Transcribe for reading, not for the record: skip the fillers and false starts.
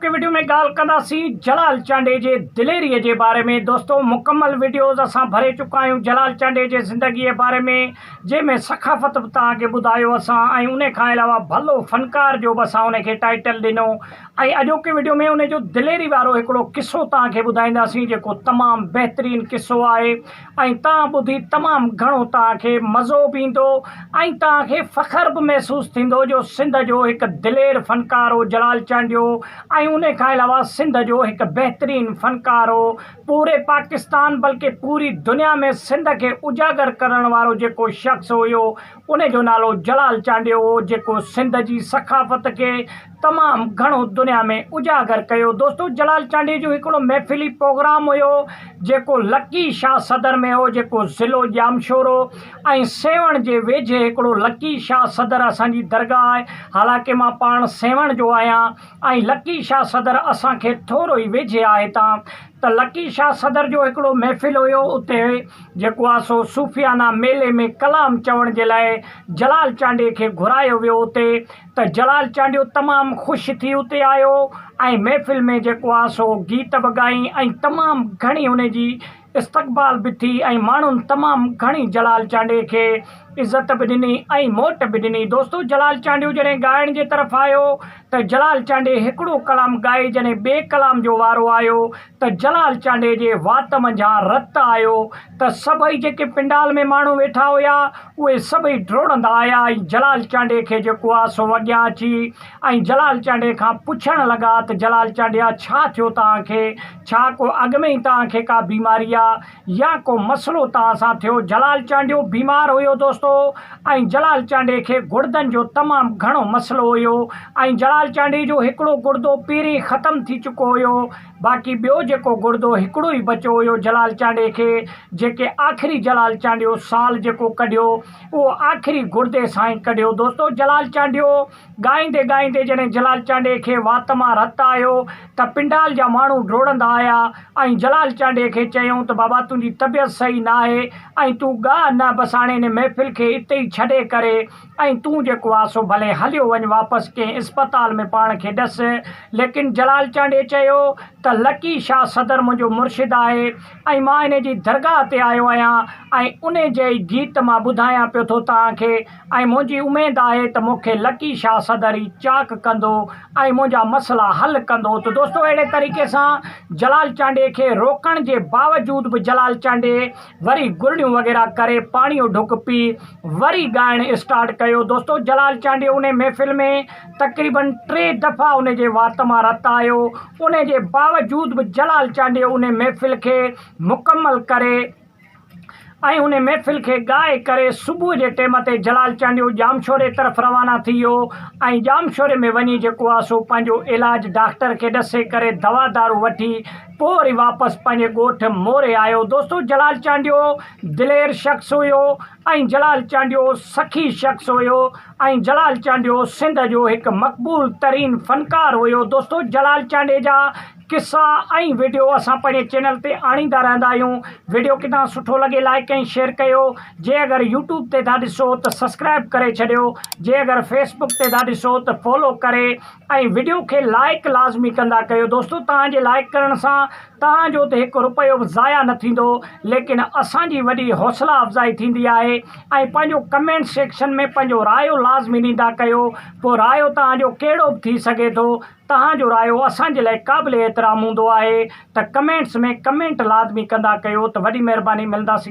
اڄوڪي وڊيو ۾ ڳالهه ڪنداسين جلال چانڊيي جي دليري جي باري ۾ دوستو مڪمل وڊيوز اسان ڀري چڪا آهيون جلال چانڊيي جي زندگي جي باري ۾ جنهن ۾ ثقافت به توهان کي ٻڌايو اسان ۽ ان کان علاوه ڀلو فنڪار جو به اسان ان کي ٽائيٽل ڏنو ۽ اڄوڪي وڊيو ۾ ان جو دليري وارو هڪڙو قصو توهان کي ٻڌائينداسين جيڪو تمام بهترين قصو آهي ۽ توهان ٻڌي تمام گهڻو توهان کي مزو به ايندو ۽ توهان کي فخر به محسوس ٿيندو جو سنڌ جو هڪ دلير فنڪار هو جلال چانڊيو ۽ ان کان علاوه سنڌ جو هڪ بهترين فنڪار هو پوري پاڪستان بلڪه پوري دنيا ۾ سنڌ کي اجاگر ڪرڻ وارو جيڪو شخص هيو ان جو نالو جلال چانڊيو هو جيڪو سنڌ جي ثقافت کي تمام گهڻو دنيا ۾ اجاگر ڪيو دوستو جلال چانڊيي جو هڪڙو محفلي پروگرام هيو جيڪو لڪي شاهه صدر ۾ هو جيڪو ضلعو ڄامشورو ۽ سيوهڻ جي ويجهي هڪڙو لڪي شاهه صدر اسان جي درگاهه آهي حالانڪه مان پاڻ سيوهڻ جو آهيان ۽ لڪي شاهه صدر اسان کي ٿورو ئي ويجهي آهي هتان ته لڪي شاهه صدر جو هڪڙو محفل هيو اتي جيڪو آ سو صوفيانه ميلي ۾ ڪلام چوڻ جي لاء جلال چانڊيي کي گهرايو ويو اتي ته جلال چانڊيو تمام خوش ٿي اتي آيو ۽ محفل ۾ جيڪو آ سو گيت به ڳائين ۽ تمام گهڻي ان جي استقبال به ٿي ۽ ماڻهن تمام گهڻي جلال چانڊيي کي عزت به ڏني ۽ موٽ به ڏني دوستو جلال چانڊيو جڏهن ڳائڻ جي طرف آيو ته جلال چانڊيي هڪڙو ڪلام ڳائي جڏهن ٻئي ڪلام جو وارو آيو ته جلال چانڊيي جي وات منجهان رت آيو ته سڀئي جيڪي پنڊال ۾ ماڻهو ويٺا هيا اهي سڀئي ڊوڙندا آيا ۽ جلال چانڊيي کي جيڪو آ سو اڳيان اچي ۽ جلال چانڊيي کان پڇڻ لڳا ته جلال چانڊيا ڇا ٿيو توهان کي ڇا ڪو اڳ ۾ ئي توهان کي ڪا بيماري آ يا ڪو مسئلو توهان سان ٿيو جلال چانڊيو بيمار هيو دوستو ۽ جلال چانڊيي کي گڙدن جو تمام گهڻو مسئلو هيو ۽ جلال چانڊيي جو هڪڙو گڙدو پهرين ختم ٿي چڪو هيو باقي ٻيو جيڪو گڙدو هڪڙو ئي بچيو هيو جلال چانڊيي کي جيڪي آخري جلال چانڊيو سال جيڪو ڪڍيو اهو آخري گڙدي سان ئي ڪڍيو دوستو جلال چانڊيو ڳائيندي ڳائيندي جڏهن جلال چانڊيي کي وات مان رت آيو ته پنڊال جا ماڻهو ڊوڙندا آيا ۽ جلال چانڊيي کي چيائون ته بابا تنهنجي طبيعت صحيح ناهي ۽ تون ڳاء نه بس هاڻي هن محفل کي اتي ئي ڇڏي ڪري ۽ تون جيڪو آ سو ڀلي هليو وڃ واپس ڪنهن اسپتال ۾ پاڻ کي ڏس. ليڪن جلال چانڊيي چيو ته لڪي شاهه صدر منهنجو مرشد آهي ۽ مان ان جي درگاهه تي آيو آهيان ۽ ان جي ئي گيت مان ٻڌايان پيو ٿو توهان کي ۽ منهنجي اميد آهي ته مون کي لڪي شاهه صدر ئي چاڪ ڪندو ۽ منهنجا مسئلا حل ڪندو ته دوستو اهڙي طريقي سان جلال چانڊيي کي روڪڻ جي باوجود به جلال چانڊيي وري گرڙيون وغيره ڪري پاڻيء ڍڪ پي وري ڳائڻ اسٽارٽ ڪيو. دوستو جلال چانڊيو انهي محفل ۾ تقريبن ٽي دفعا ان جي وات مان رت آيو انهي جي باوجود به جلال چانڊيو انهي محفل کي مڪمل ڪري ۽ انهي محفل کي ڳائي ڪري صبح جي ٽيم تي جلال چانڊيو ڄامشوري طرف روانا ٿي ويو ۽ ڄامشوري ۾ وڃي جيڪو آ سو پنهنجو علاج ڊاڪٽر کي ڏسي ڪري دوا دارو وٺي پوء وري واپس پنهنجي ڳوٺ موري آيو. دوستو جلال چانڊيو دلير شخص هيو ۽ جلال چانڊيو سخي شخص هيو ۽ جلال چانڊيو سنڌ جو هڪ مقبول ترين فنڪار هيو. دوستو جلال چانڊيي جا قصا ۽ وڊيو اسان پنهنجي چينل تي آڻيندا رهندا آهيون. وڊيو ڪٿان سٺو لڳي لائيڪ ۽ شيئر ڪيو. جي اگر يوٽيوب تي ٿا ڏسو ته سسڪرائب ڪري ڇڏيو. جي اگر فيسبڪ تي ٿا ڏسو ته فالو ڪري ۽ وڊيو کي لائيڪ لازمي ڪندا ڪيو دوستو توهان جي لائيڪ ڪرڻ سان توهان جو ته هڪ روپيو به ضايع نه ٿيندو ليڪن اسان جي وڏي حوصلا افزائي ٿيندي آهي ۽ پنهنجو ڪمينٽ سيڪشن ۾ پنهنجو رايو لازمي ڏيندا ڪيو پوء رايو توهان جو ڪهڙو به ٿي سگهي ٿو توهان جو رايو اسان جي لاء قابل احترام هوندو آهي ته ڪمينٽس ۾ ڪمينٽ لازمي ڪندا ڪيو ته وڏي مهرباني ملنداسين.